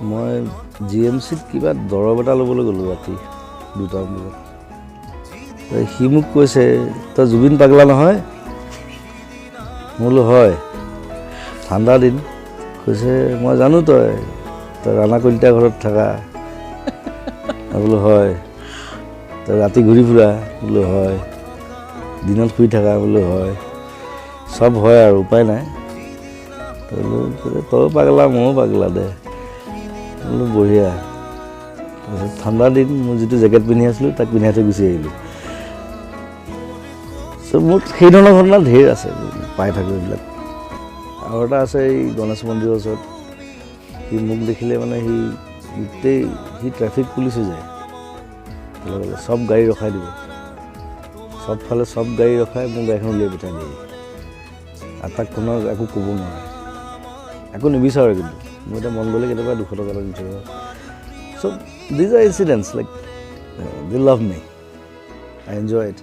মই G M চিত কিবা দৰৱ এটা ল'বলৈ গ'লোঁ ৰাতি 2টামান বজাত। সি মোক কৈছে, তই জুবিন পাগলা নহয়? মই বোলো হয়। ঠাণ্ডা দিন। কৈছে, মই জানো তই ৰাণা কলিতা ঘৰত থাকা। মই বোলো হয়। তই ৰাতি ঘূৰি ফুৰা? বোলো হয়। দিনত শুই থাকা? বোলো হয়। চব হয় আৰু উপায় নাই। বোলো তয়ো পাগলা, ময়ো পাগলা দে। বোলো বঢ়িয়া। তাৰপিছত ঠাণ্ডা দিন, মই যিটো জেকেট পিন্ধি আছিলোঁ তাক পিন্ধাই থৈ গুচি আহিলোঁ। চ' মোৰ সেই ধৰণৰ ঘটনা ঢেৰ আছে, পাই থাকোঁ এইবিলাক। আৰু এটা আছে এই গণেশ মন্দিৰৰ ওচৰত, সি মোক দেখিলে মানে সি গোটেই সি ট্ৰেফিক পুলিচ হৈ যায় লগে, চব গাড়ী ৰখাই দিব, চবফালে চব গাড়ী ৰখাই মোৰ গাড়ীখন উলিয়াই পঠাই দিয়ে। আৰু তাক কোনো একো ক'ব নোৱাৰে, একো নিবিচাৰে। কিন্তু মোৰ এতিয়া মন গ'লে কেতিয়াবা 200 টকা এটা দি থৈ। So these are incidents, like, they love me, I enjoy it.